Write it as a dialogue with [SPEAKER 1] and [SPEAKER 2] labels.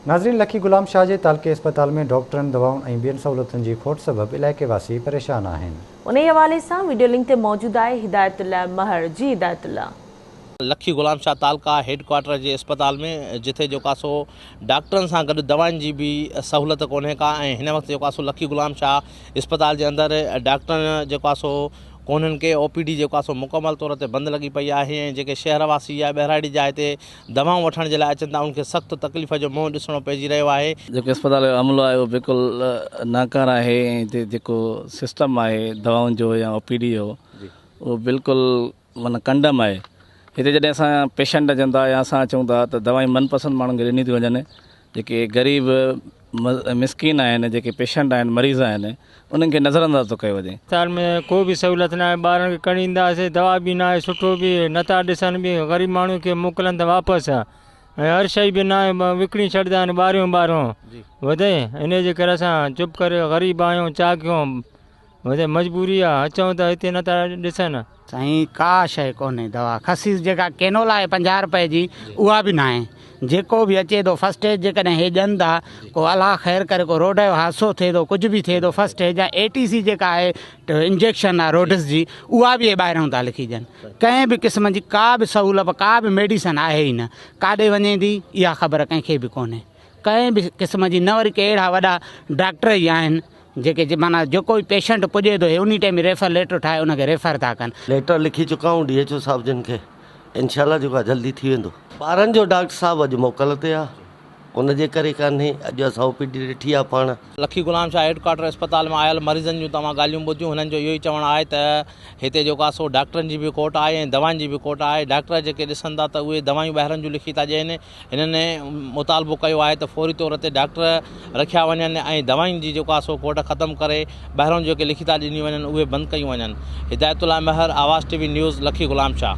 [SPEAKER 1] ناظرين لکي غلام شاهه جي تعلقي اسپتال ۾ ڊاڪٽرن، دوائن ۽ ٻين سهولتن جي کوٽ سبب علائقي واسي پريشان آهن.
[SPEAKER 2] انهي حوالي سان وڊيو لنڪ تي موجود آهي هدايت الله مهر جي هدايت الله.
[SPEAKER 3] لکي غلام شاهه تعلقه هيڊ ڪوارٽر جي اسپتال ۾ جتي جيڪو آ سو ڊاڪٽرن سان گڏ دوائن جي به سهولت ڪونهي ڪا ۽ هن وقت جيڪو آ سو لکي غلام شاهه اسپتال جي اندر ڊاڪٽرن جيڪو آ سو ڪونهن ڪي او پي ڊي جيڪو آ سو مڪمل طور تي بند لڳي پئي آهي ۽ جيڪي شهر واسي يا ٻهراڙي جا هتي دوائون وٺڻ جي لاء اچن ٿا انهن کي سخت تڪليف جو منهن ڏسڻو پئجي رهيو آهي.
[SPEAKER 4] جيڪو اسپتال جو عملو آهي اهو بلڪل ناڪاره آهي ۽ هتي جيڪو سسٽم آهي دوائن جو يا او پي ڊي جو اهو بلڪل معنيٰ ڪنڊم آهي هتي جڏهن اسان پيشنٽ اچن ٿا يا اسان اچون ٿا ته دوائون من پسند ماڻهن کي ڏنيون ٿيون وڃن جيڪي غريب مسڪين آهن جيڪي پيشنٽ آهن مريض آهن انهن کي نظر انداز ٿو ڪيو وڃي.
[SPEAKER 5] اسپتال ۾ ڪو به سهولت ناهي ٻارن کي کڻي اينداسي دوا به ناهي سٺو به نٿا ڏسن به غريب ماڻهو کي موڪلن ٿا واپس ۽ هر شئي به ناهي وڪڻي ڇڏدا آهن ٻارهيون ٻارهيون وڌي ان جي ڪري اسان چپ ڪري غريب آهيون ڇا ڪيون وڌي مجبوري آ اچون ته هتي نٿا ڏسن.
[SPEAKER 6] سائين ڪا شيء ڪونهي دوا خسيس جيڪا ڪينولا آهي 50 رپئي جي اها به ناهي جيڪو به اچي ٿو فرسٽ ايڊ جيڪڏهن هي ڏين ٿا ڪو الله خير ڪري ڪو روڊ جو حادثو ٿئي ٿو ڪجهه به ٿئي ٿو فرسٽ ايڊ يا اي ٽي سي جيڪا آهي انجيڪشن آهي روڊس جي اها به هي ٻاهريون ٿا لکي ڏين ڪنهن به قسم جي ڪا به سهولت ڪا به ميڊيسن آهي ئي نه ڪاڏي وڃي ٿي اها خبر ڪنهن کي به ڪونهي ڪنهن به قسم جي نه وري ڪي اهڙا وڏا ڊاڪٽر ئي آهن جيڪي جي معنيٰ جيڪو به پيشنٽ پڄي ٿو هي انهي ٽائيم ريفر ليٽر ٺاهي ان کي ريفر ٿا ڪن.
[SPEAKER 7] ليٽر لکي چڪا آهيون ڊي ايڇ او صاحب جن کي انشاء الله جيڪو آهي جلدي ٿي ويندو. ٻارن جو ڊاڪٽر صاحب اڄ موڪل تي آ ان جي ڪري ڪانهي اڄ اسان او پي ڊي ڏٺي آ پاڻ.
[SPEAKER 3] لکي غلام شاهه هيڊ ڪوارٽر اسپتال ۾ آيل مريضن جون توهان ڳالهيون ٻڌيون هنن جو اهو ئي چوڻ آهي ته هتي جيڪو آهي سو ڊاڪٽرن جي به کوٽ آهي ۽ دوائن جي به کوٽ آهي ڊاڪٽر جيڪي ڏسن ٿا ته اهي دوائيون ٻاهرن جون لکي ٿا ڏين هنن مطالبو ڪيو آهي ته فوري طور تي ڊاڪٽر رکيا وڃن ۽ دوائن جي جيڪو آهي سو کوٽ ختم ڪري ٻاهران جيڪي لکي ٿا ڏنيون وڃن اهي بند ڪيون وڃن. Hidayat Ullah Mehar, Awaz T V news, Lakki Ghulam Shah.